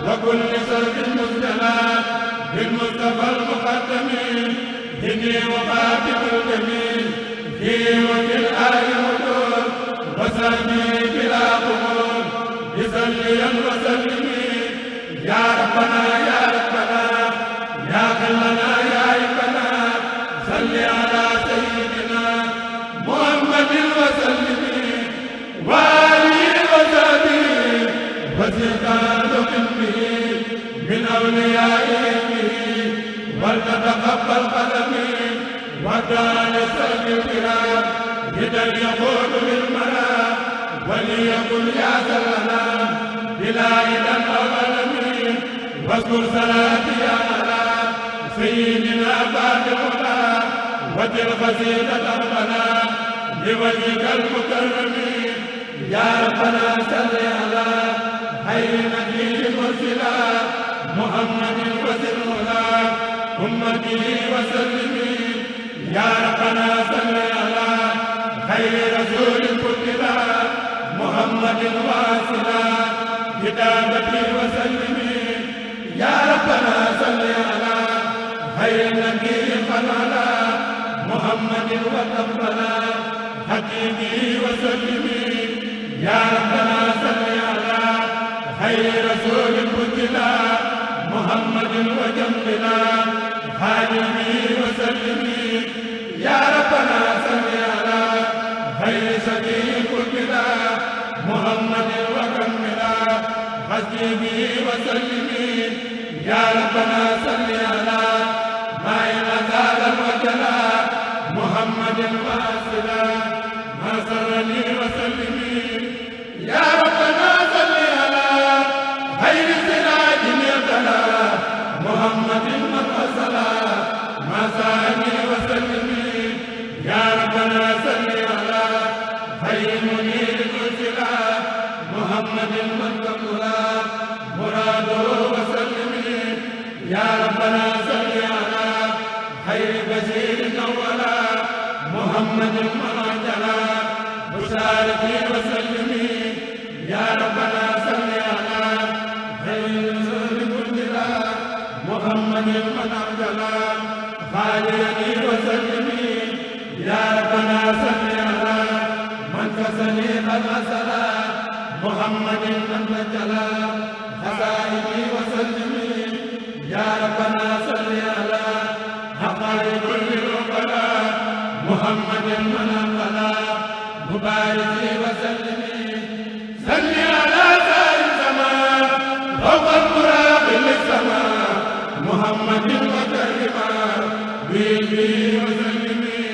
وكل سرب مزدلات بالمصطفى المقدم هدي وخاتم الجميل فيه وفي الآل حضور وسلمي بلا قبول بسليا وسلمي يا ربنا يا ربنا يا خلنا يا ربنا صل على سيدنا محمد وسلم وآله وصحبه وزدان به من أوليائه ولتتقبل قدمي ودان سلم الكرام هدى يقول بالمنام وليقل يا سلام بلا إذن أولمي واذكر صلاتي على سيدنا بعد الهدى وجل قصيدة ربنا لوجهك المكرم يا ربنا صل على خير نبي مرسلا محمد وسلم أمته وسلم يا ربنا صل على خير رسول قتلا محمد واصلا كتابتي وسلم يا ربنا صل على خير نبي قنالا محمد وتقبلا حكيمي وسلم يا ربنا صل على خير رسول قتلا محمد وجملا خالدي وسلمي يا ربنا صل على خير سبيل قتلا محمد وكملا حسبي وسلمي يا ربنا صل على ما ينزال وجلا محمد واصلا ما سرني وسلمي يا ربنا صل على خير سراج يبتلى محمد وصلا ما ساني وسلمي يا ربنا صل على خير منير مرسلا محمد وكملا مراده وسلمي يا ربنا صل على خير بشير اولا محمد وعجلا بشارتي وسلمي يا ربنا صل على خير رسول مجلا محمد وعجلا خالدي وسلمي يا ربنا صل على من كسني قد أسلا محمد وعجلا خسائدي وسلمي يا ربنا صل على حقائق كل العقلاء محمد ونقلا مباركي وسلمي صل على سائر السماء فوق القرى بالسماء محمد وكرما به وسلمي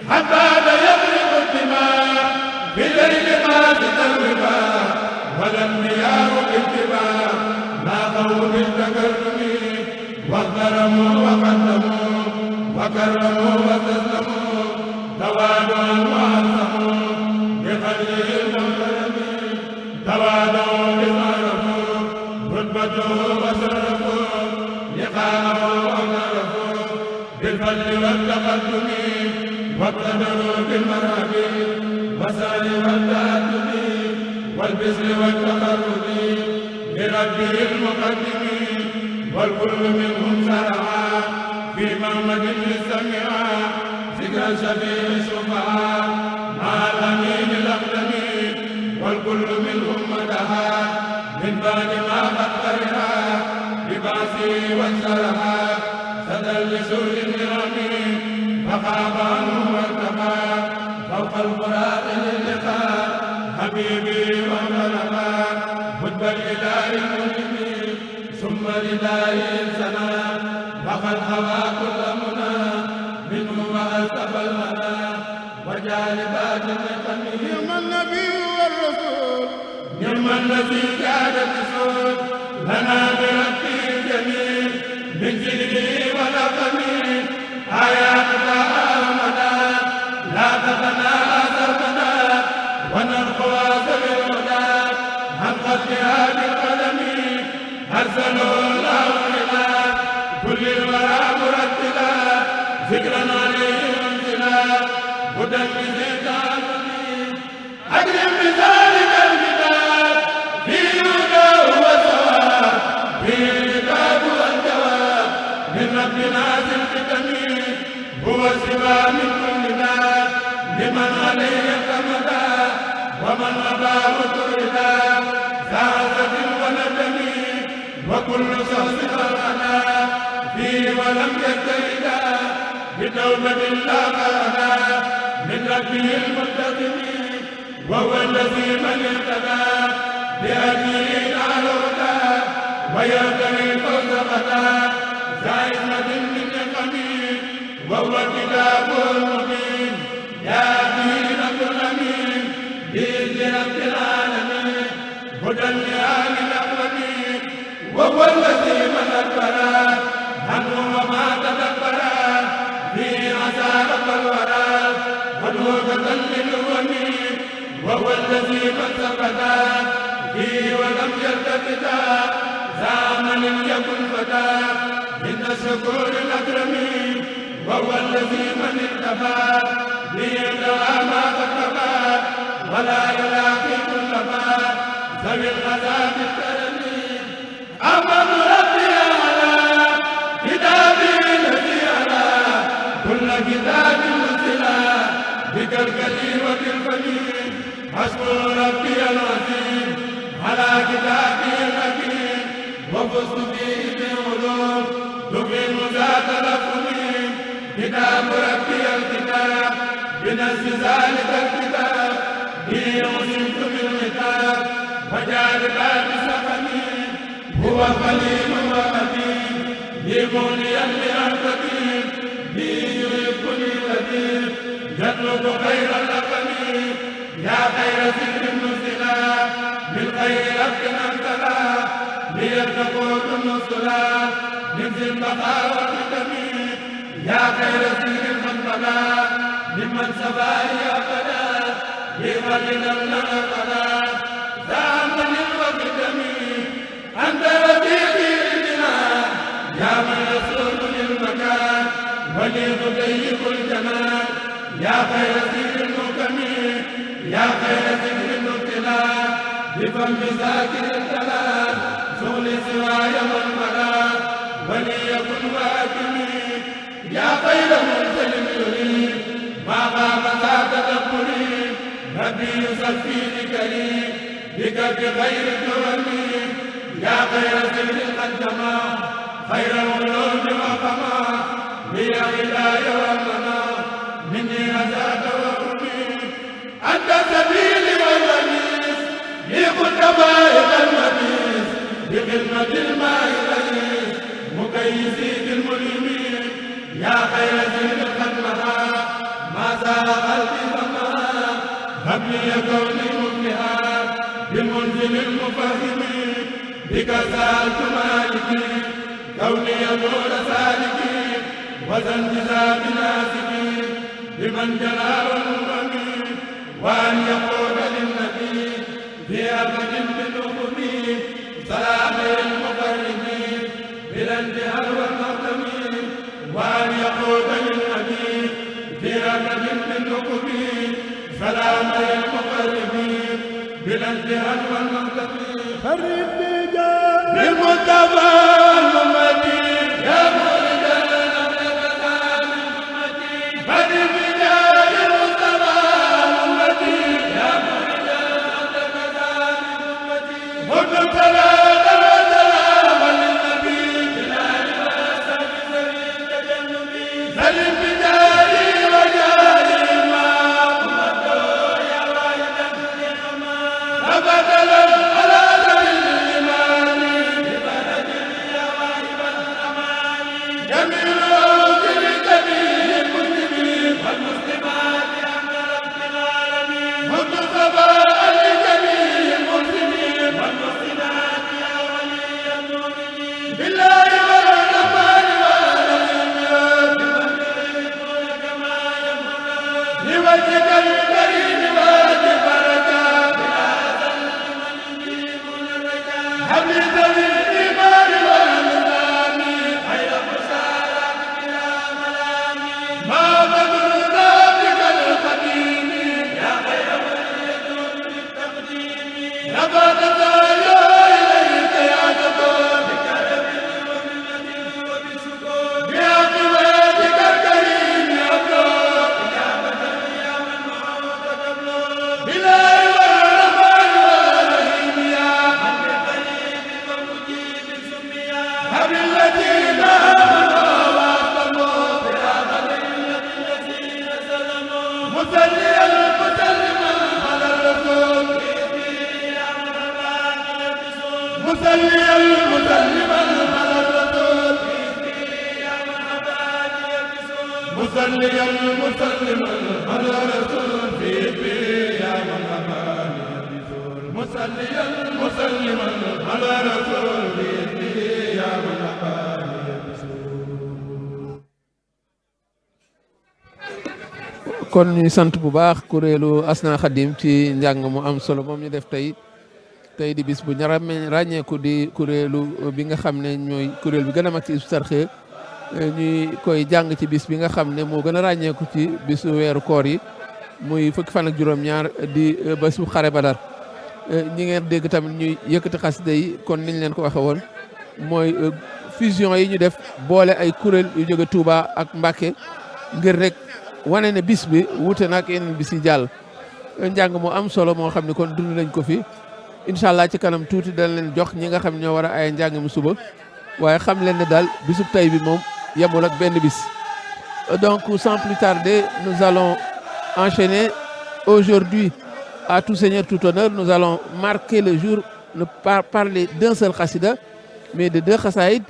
حتى يبلغ الدماء بالليل قاسد الوفاء والانبياء بالاتباع لا خوف التكرم واحترموا وقدموا وكرموا وتسلموا تواضعا وعظموا بقدره المكرم تواضعوا لعرفوا رتبته وشرفوا لقاءه وعرفوا بالفضل والتقدم واقتدروا بالمرحب والسعي والتأدب والبسر والتقرب بربه المقدم والكل منهم سرعا في محمد للسمعا ذكر شفيع الشفعاء مع الامين الاقدم والكل منهم مدحا من بعد ما قد فرحا ببعثه وانشرحا سدى لسوء النعم فخاب عنه وارتقى فوق البراق للقاء حبيبي وانطلقا خطب الإله الملهم ثم لله السماء وقد هوى كل منى منه وأسف المنى وجالبات النقم نعم النبي والرسول نعم الذي كان بسود لنا بربه الجميل من ذكره ولقم آياتنا آمنا لا تتنا أثرنا ونرقى ذوي الهدى عن قتلها بالقدم أرسلوا الله إلى كل الورى مرتلا ذكرا عليه منزلا هدى بزيدان أكرم بذلك الكتاب فيه هدى وثواب فيه الكتاب والجواب من ربنا ذي الحكم هو سوى من كل داء لمن عليه اعتمدا ومن أباه طردا سعادة وندم وكل شخص خلقنا فيه ولم يجتهدا بتوبة لا قرنا من ربه المنتقم وهو الذي من اهتدى بهديه على الهدى ويهتدي الفوز غدا زائمة من نقم وهو الكتاب المبين يهدي رب الأمين بإذن رب العالمين هدى لآل الأقومين وهو الذي من أكبر عنه وما تدبر فيه عسى رب الورى ونوكة للأمم وهو الذي من ثبت فيه ولم يلتفت زعم لم يكن فتى من الشكور الأكرم وهو الذي من اكتفى ليدعى ما كتبى ولا يلاقي كل ما ذوي الغزاة الكرم أمن ربي على كتابه الذي على كل كتاب مسلا بكالكلي وبالفمين حسب ربي العظيم على كتابه الحكيم وفزت فيه بعلوم تبين ذات الأفهام كتاب ربي الكتاب بنفس ذلك الكتاب به عصمت بالكتاب وجالبات سقمي هو قليل وقديم يبني لأرضي به يحبني بديل يطلب خير اللقم يا خير ذكر نزلا من خير رب أنزلا ليتقود النصلا من ذي البقاء والقدم يا خير ذكر من بدا ممن سبائي أبدا بغلنا لنا قدا زامن وقدم أنت رفيقي لنا يا من يسوق للمكان ولي تضيق الجمال يا خير ذكر المكم يا خير ذكر المبتلى بفم ذاكر الكلام شغل سواي والملا وليكن واكمي يا خير منزل يريد ما غاب ذا تدبري ربي يصفي لكريم بك بغير كرمي يا خير ذكر قدما خير العلوم وقما لي هدايا ومنا مني هداك وقربي أنت سبيلي والونيس لي كنت بايق المبيس بخدمة الماء الرئيس مكيسي بالملمين يا خير ذكر قدمها ما زال قلبي فما هب لي كوني مفلحا بالمنزل المفهم بك سألت مالكي كوني نور سالكي وزن جزاء ناسكي لمن جلا والمؤمن وأن يقول للنبي في أبد بالأمم سلام المقربين بلا انتهاء والمختم وأن يقول للنبي في أبد بالأمم سلام المقربين بلا انتهاء والمختم فرد بجاه بالمصطفى الممتي يا مولد الأبرار من أمتي فرد بجاه المصطفى الممتي يا مولد الأبرار من أمتي مد صلاة وسلام للنبي بلال وسلم سبيل تجنبي سلم بجاه لوجهك الكريم واجب رجاء هب لي ذوي الإيمان والإسلام خير مسارات بلا ملام ما بدرنا بك القديم يا خير من يدعو للتقديم لقد زايا إليك يا جبار بكرم ومنة وبسكون بأقواتك الكريم أبلغ إجابة يا من معه تبلغ بالله والرحمن والرحيم يا من بقريب ومجيب سميا هب الذين آمنوا وأسلموا برحمة الذين سلموا مسليا مسلما على الرسول مسليا مسلما على الرسول مسليا مسلما على الرسول في يا من أباني يبسول مسليا مسلما على الرسول في يا من أباني يبسول. kon ñuy sant bu baax kuréelu Asna Khadim ci njàng mu am solo moom ñu def tey di bis bu ñaar ràññeeku di kuréelu bi nga xam ne ñooy kuréel bi gën a mag ci Hizbut Tarqiyyah ñuy koy jàng ci bis bi nga xam ne moo gën a ràññeeku ci bisu weeru koor yi muy fukki fan ak juróom-ñaar di bésu xare Badar ñi ngeen dégg tamit ñuy yëkkati xasida yi kon niñ leen ko waxe woon mooy fusion yi ñu def boole ay kuréel yu jóge Touba ak Mbacké ngir rek wane ne bis bi wuute nag yeneen bis yi jàll njàng mu am solo moo xam ne kon dund nañ ko fi incha allah ci kanam tuuti dañ leen jox ñi nga xam ne ñoo war a ay njàng mi suba waaye xam leen ne daal bisub tey bi moom yemul ak benn bis. Donc sans plus tarder nous allons enchaîner aujourd'hui à tout seigneur tout honneur. Nous allons marquer le jour, ne pas parler d'un seul khassida mais de deux khassaïd,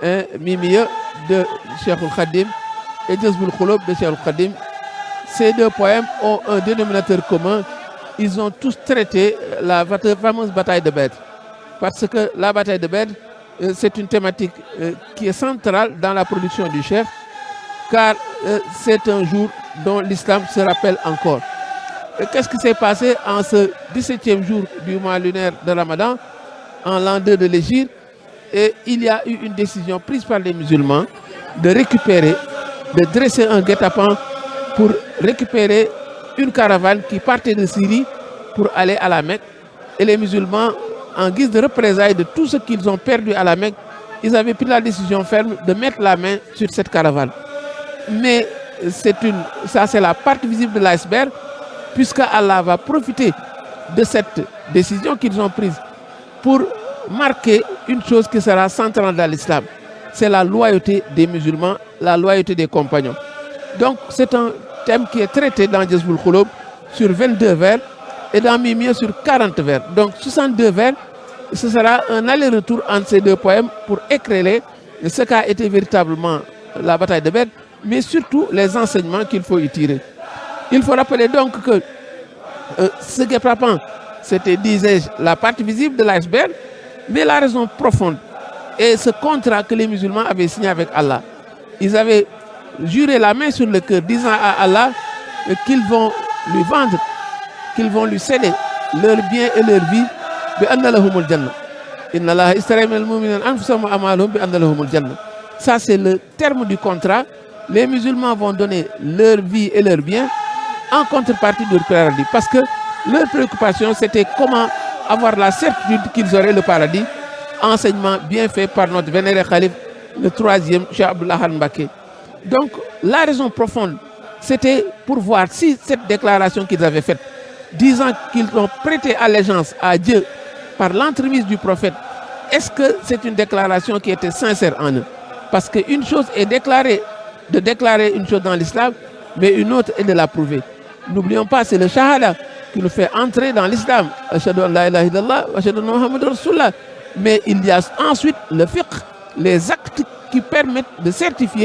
un Mimiya de Cheikhoul Khadim et Jazboul Khoulob de Cheikhoul Khadim. Ces deux poèmes ont un dénominateur commun. Ils ont tous traité la fameuse bataille de Badr. Parce que la bataille de Badr, c'est une thématique qui est centrale dans la production du Cheikh, car c'est un jour dont l'islam se rappelle encore. Qu'est-ce qui s'est passé en ce 17e jour du mois lunaire de Ramadan, en l'an 2 de l'Hégire? Et il y a eu une décision prise par les musulmans de récupérer, de dresser un guet-apens pour récupérer une caravane qui partait de Syrie pour aller à la Mecque. Et les musulmans, en guise de représailles de tout ce qu'ils ont perdu à la Mecque, ils avaient pris la décision ferme de mettre la main sur cette caravane. Mais ça c'est la partie visible de l'iceberg, puisque Allah va profiter de cette décision qu'ils ont prise pour marquer une chose qui sera centrale dans l'islam. C'est la loyauté des musulmans, la loyauté des compagnons. Donc c'est un thème qui est traité dans Jazboul Khoulob sur 22 vers et dans Mimiya sur 40 vers. Donc 62 vers, ce sera un aller-retour entre ces deux poèmes pour éclairer ce qu'a été véritablement la bataille de Badr, mais surtout les enseignements qu'il faut y tirer. Il faut rappeler donc que ce guet-apens, c'était, disais-je, la partie visible de l'iceberg, mais la raison profonde est ce contrat que les musulmans avaient signé avec Allah. Ils avaient juré la main sur le cœur, disant à Allah qu'ils vont lui vendre, qu'ils vont lui céder leur bien et leur vie, ça c'est le terme du contrat. Les musulmans vont donner leur vie et leur bien en contrepartie de leur paradis, parce que leur préoccupation c'était comment avoir la certitude qu'ils auraient le paradis. Enseignement bien fait par notre vénéré Khalif, le 3e, Cheikh Abdullah Mbacké. Donc la raison profonde, c'était pour voir si cette déclaration qu'ils avaient faite, disant qu'ils ont prêté allégeance à Dieu par l'entremise du prophète, est-ce que c'est une déclaration qui était sincère en eux? Parce qu'une chose est de déclarer une chose dans l'islam, mais une autre est de la prouver. N'oublions pas, c'est le shahada qui nous fait entrer dans l'islam. Ashhadu an la ilaha illallah wa ashhadu anna Muhammadan Rasulullah. Mais il y a ensuite le fiqh, les actes qui permettent de certifier